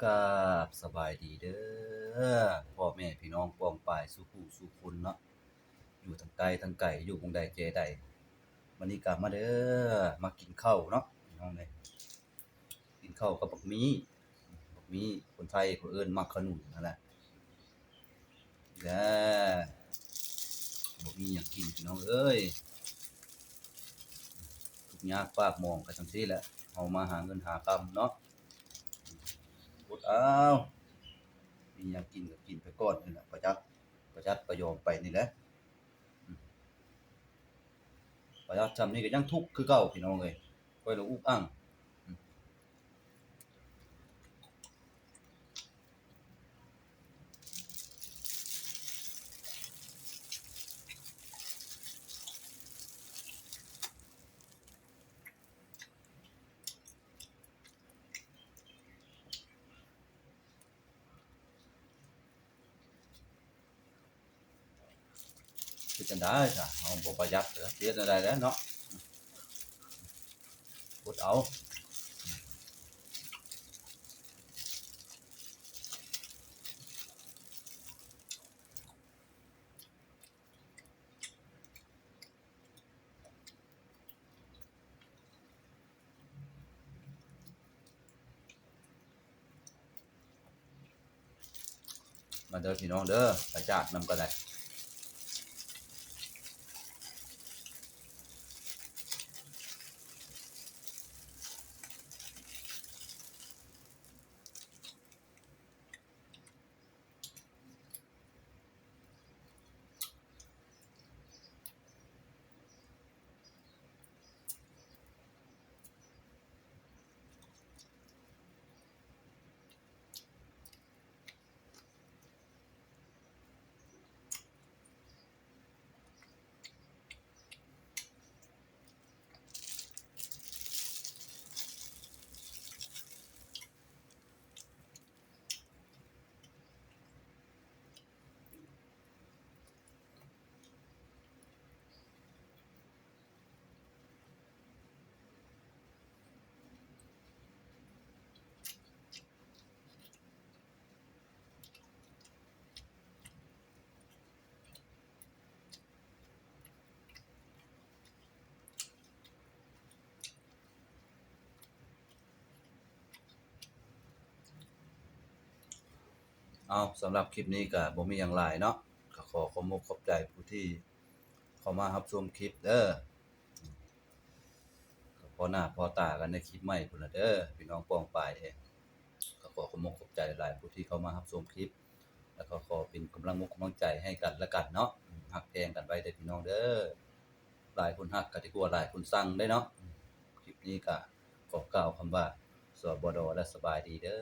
ກາບສະບາຍດີເດີ ພໍ່ແມ່ພີ່ນ້ອງປ້ອງປາຍສູ່ຜູ້ສູ່ຄົນເນາະ ຢູ່ທັງໃກ້ທັງໄກ ຢູ່ໝ່ອງໃດແຈໃດ ມື້ນີ້ກະມາເດີ ມາກິນເຂົ້າເນາະ ພີ່ນ້ອງເອີຍ ກິນເຂົ້າກັບບັກໝີ່ ບັກໝີ່ ຄົນໄທເຂົາເອີ້ນໝາກຂະໜຸນຫັ້ນແຫຼະ ແລະ ບໍ່ມີຫຍັງກິນພີ່ນ້ອງເອີຍ ທຸກຍາກປາກໝອງກໍຈັ່ງຊີ້ແຫຼະ ເຮົາມາຫາເງິນຫາຄຳເນາະ ອົດເອົາ ມີຫຍັງກິນກໍກິນໄປກ່ອນນີ້ແຫຼະ ປະຢັດ ປະຢັດປະຍອມໄປນີ້ແຫຼະ ປະຢັດຊ່ຳນີ້ກໍຍັງທຸກຄືເກົ່າພີ່ນ້ອງເອີຍ ຂ້ອຍລະອຸກອັ່ງ. ເຮັດຈັ່ງໃດຊະ ເຮົາບໍ່ປະຢັດເດີ ເຮັດແນວໃດແລ້ວເນາະ ອົດເອົາ. ມາເດີພີ່ນ້ອງເດີ ໄປຈາກນຳກັນໄດ້. ເອົາ ສຳລັບຄລິບນີ້ກໍບໍ່ມີຫຍັງຫຼາຍເນາະ ກໍຂໍຂອບມົກຂອບໃຈຜູ້ທີ່ເຂົ້າມາຮັບຊົມຄລິບເດີ ກໍພໍ້ໜ້າພໍ້ຕາກັນໃນຄລິບໃໝ່ພຸ້ນລະເດີ ພີ່ນ້ອງປ້ອງປາຍເອງ ກໍຂໍຂອບມົກຂອບໃຈຫຼາຍໆຜູ້ທີ່ເຂົ້າມາຮັບຊົມຄລິບ ແລ້ວກໍຂໍເປັນກຳລັງມົກກຳລັງໃຈໃຫ້ກັນແລະກັນເນາະ ຮັກແພງກັນໄວ້ເດີພີ່ນ້ອງເດີ ຫຼາຍຄົນຮັກກໍດີກວ່າຫຼາຍຄົນຊັງເດ້ເນາະ ຄລິບນີ້ກໍຂໍກ່າວຄຳວ່າ ສບດ ແລະ ສະບາຍດີເດີ.